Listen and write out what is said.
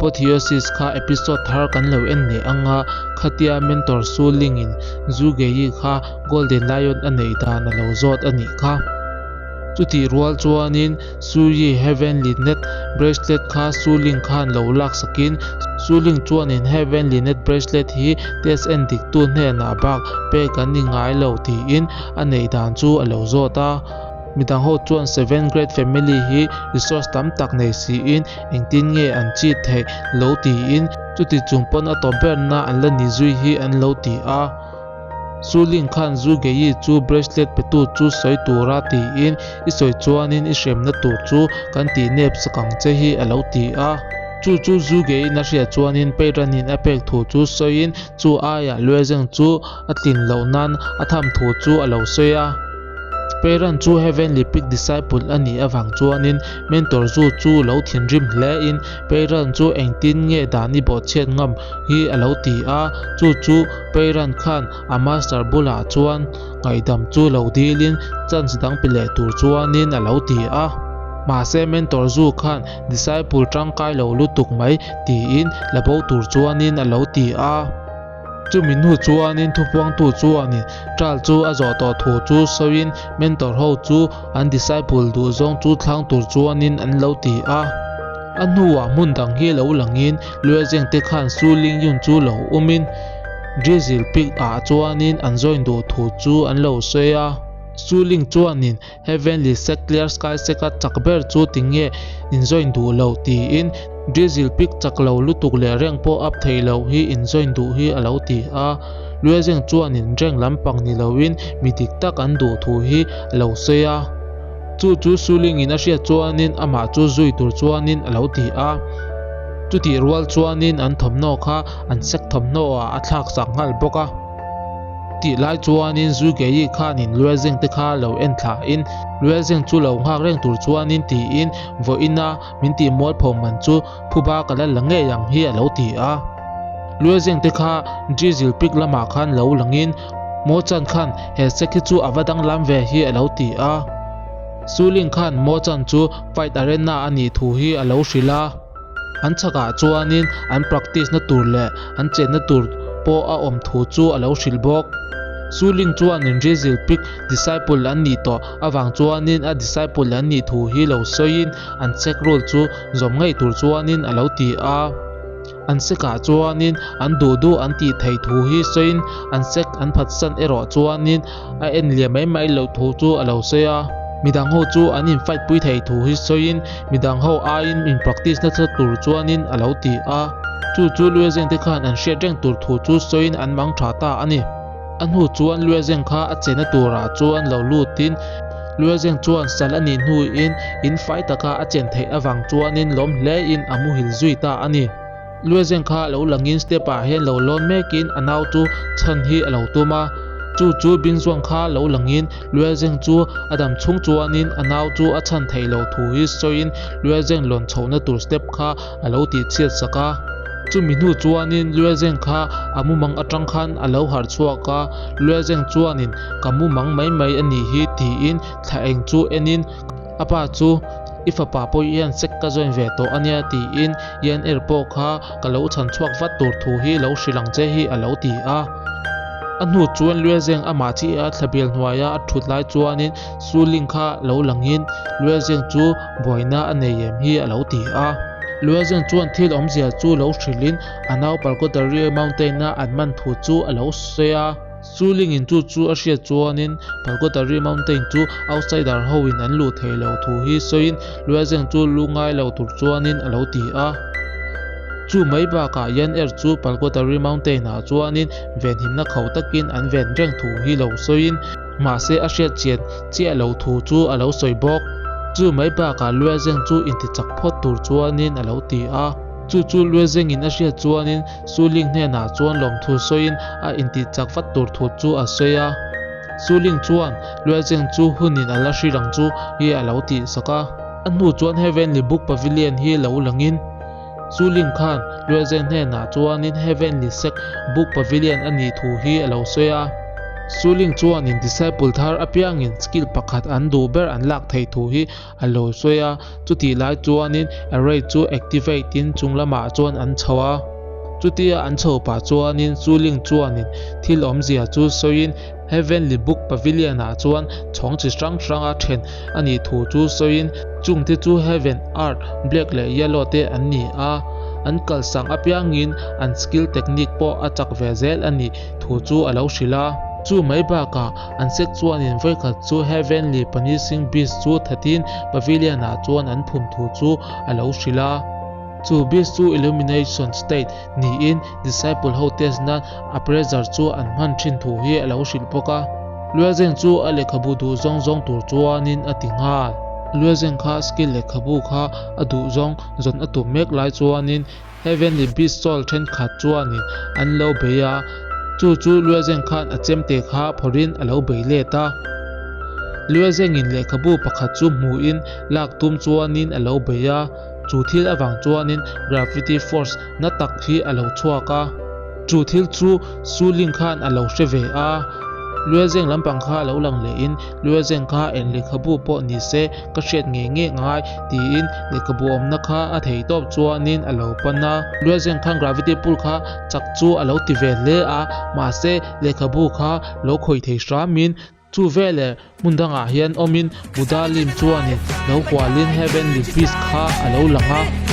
Apotheosis kha episode thar kan lo en leh anga khatia Mentor Su Ling in Zhu Geyi kha Golden Lion a neih dan a lo zawt a nih kha. Chutih rual chuanin Su Yi Heavenly Net Bracelet kha Su Ling khan lo lak sakin Su Ling chuanin Heavenly Net Bracelet hi test en diktu hnenah bak pek an ni ngai lo tiin a neih dan chu a lo zawt a. Midang ho chuan Seven Great Family hi resource tam tak nei siin engtin nge an cheat theih lo tiin chuti chung pawn a tawp berna an la ni zui hi an lo ti a. Su Ling khan Zhu Geyi chu bracelet petu chu sawi tura tiin i sawi chuanin i hremna tur chu kan tih nep sak ang che hi a lo ti a. Chu chu Zhu Geyi'n a hriat chuanin Peiranin a pek thu chu sawiin chu aiah Luezeng chu a tlin loh nan a tham thu chu a lo sawi a. Peiran chu Heavenly Peak Disciple a nih avang chuanin Mentor Zhu chu lo thinrim hle in Peiran chu engtin nge dan i bawhchhiat ngam hi a lo ti a, chu chu Peiran khan a master bulah chuan ngaihdam chu lo dilin chance dang pe leh tur chuanin a lo ti a. Mahse Mentor Zhu khan Disciple tangkai lo lutuk mai tiin la bo tur chuanin a lo ti a. Chumi hnu chuanin thupuangtu chuanin trial chu a zawh tawh thu chu sawiin mentor ho chu an disciple duh zawng chu thlang tur chuanin an lo ti a. A hnuah hmun dang hi lo langin Luezeng te khan Su Lingyun chu lo umin Drizzle Peak ah chuanin an join duh thu chu an lo sawi a. Su Ling chuanin Heavenly Sect Clear Sky Sect a chak ber chu tinge in join duh lo tiin Drizzle Peak chak lo lutuk leh rank pawh up thei lo hi in join duh hi a lo ti a. Luezeng chuanin rank lampang ni loin mi dik tak an duh thu hi a lo sawi a. Chu chu Suling in a hriat chuanin amah chu zui tur chuanin a lo ti a. Chutih rual chuanin an thawmhnaw kha an sect thawmhnaw ah a thlak sak nghal bawk a. Tih lai chuanin Zugeyi khanin Luezeng te kha lo en thlain Luezeng chu lo nghak reng tur chuanin tiin vawiina min tih mualpho man chu phuba ka la la ngei ang hi a lo ti a. Luezeng te kha Drizzle Peak lamah khan lo langin Mochan khan he sek hi chu a va danglam ve hi a lo ti a. Suling khan Mochan chu fight arena a nih thu hi a lo hrilh a. An chhakah chuanin an practice na tur leh an chenna tur pawh a awm thu chu a lo hrilh bawk. Su Ling chuanin Drizzle Peak disciple an nih tawh avang chuanin a disciple an nih thu hi lo sawiin an sect rule chu zawm ngei tur chuanin a lo ti a. An sect ah chuanin an duh duh an tih theih thu hi sawiin an sect an phatsan erawh chuanin a en liam mai mai loh thu chu a lo sawi a. Midang ho chu an in fight pui thei thu hi sawiin midang ho aiin in practice nasa tur chuanin a lo ti a. Chu chu Luezeng te khan an hriat reng tur thu chu sawiin an mang tha ta a ni. A hnu chuan Luezeng kha a chena turah chuan lo lutin Luezeng chuan sal a nih hnuin in fai taka a chen theih avang chuanin lawm hlein a muhil zui ta a ni. Luezeng kha lo langin step ah hian lo lawn mekin a nau chu chhan hi a lo tum a, chu chu Bingzuang kha lo langin Luezeng chu a dam chhung chuanin a nau chu a chhan theih loh thu hi sawiin Luezeng lawn chhohna tur step kha a lo tih chhiat sak a. Chumi hnu chuanin Luezeng kha a mumang atang khan a lo harh chhuak a, Luezeng chuanin ka mumang mai mai a nih hi tiin thla eng chu enin a pa chu I fapa pawh hian sek ka join ve tawh a nia tiin Yan Er pawh kha ka lo chhan chhuak vat tur thu hi lo hrilh ang che hi a lo ti a. A hnu chuan Luezeng amah chi a thlabial hnuaia a thut lai chuanin Su Ling kha lo langin Luezeng chu buaina a nei em hi a lo ti a. Luezeng chuan thil awmzia chu lo hrilhin a nau Palkotari Mountain-a an man thu chu a lo sawi a. Chu lingin chu chu a hriat chuanin Palkotari Mountain chu outsider hoin an luh theih loh thu hi sawiin Luazeng chu lu ngai lo tur chuanin a lo ti a. Chu mai bakah Yan Er chu Palkotari Mountain ah chuanin venhimna khauh takin an ven reng thu hi lo sawiin mahse a hriat chian chiah loh thu chu a lo sawi bawk. Chu mai bakah Luazeng chu intichak phawt tur chuanin a lo ti a. Chu chu Luazengin a hriat chuanin Su Ling hnenah chuan lawmthu sawiin a intih chak vat tur thu chu a sawi a. Su Ling chuan Luezeng chu hunin a la hri rang chu hi a lo tih sak a. A hnu chuan Heavenly Book Pavilion hi lo langin Su Ling khan Luezeng hnenah chuanin Heavenly Sect Book Pavilion a nih thu hi a lo sawi a. Suling chuanin disciple thar apiangin skill pakhat an duh ber an lak theih thu hi a lo sawi a, chutih lai chuanin array chu activate in chung lamah chuan an chho a. Chutia an chho pah chuanin Suling chuanin thil awmzia chu sawiin Heavenly Book Pavilion ah chuan chhawng chi hrang hranga then a nih thu chu sawiin chungte chu Heaven, Earth, Black leh Yellow te an ni a, an kalsang apiangin an skill technique pawh a chak ve zel a nih thu chu a lo hrilh a. Chu mai bakah an sek chuanin vawikhat chu Heavenly Punishing Beast chu thatin Pavilion ah chuan an phum thu chu a lo hrilh a. Chu beast chu Illumination State niin disciple ho test nan a pressure chu an hman thin thu hi a lo hrilh bawk a. Luezeng chu a lehkhabu duh zawng zawng tur chuanin a ti nghal. Luezeng kha skill lehkhabu kha a duh zawng zawn a tum mek lai chuanin Heavenly Beast Soul thenkhat chuanin an lo bei a, chu chu Luezeng khan a chemte kha phawrhin a lo bei let a. Luezengin lehkhabu pakhat chu hmuhin lak tum chuanin a lo bei a. Chu thil avang chuanin gravity force na tak hi a lo chhuak a. Chu thil chu Su Ling khan a lo hre ve a. Luezeng lampang kha a lo lang lehin Luezeng kha eng lehkhabu pawh ni se ka hriat ngei ngei ngai tiin lehkhabu awmna kha a thei tawp chuanin a lo pan a. Luezeng khan gravity pull kha chak chu a lo ti ve hle a, mahse lehkhabu kha lo khawih thei hramin Chu veleh hmun dangah hian awmin Buddha lim chuanin lo hualin Heavenly Beast kha a lo lang a.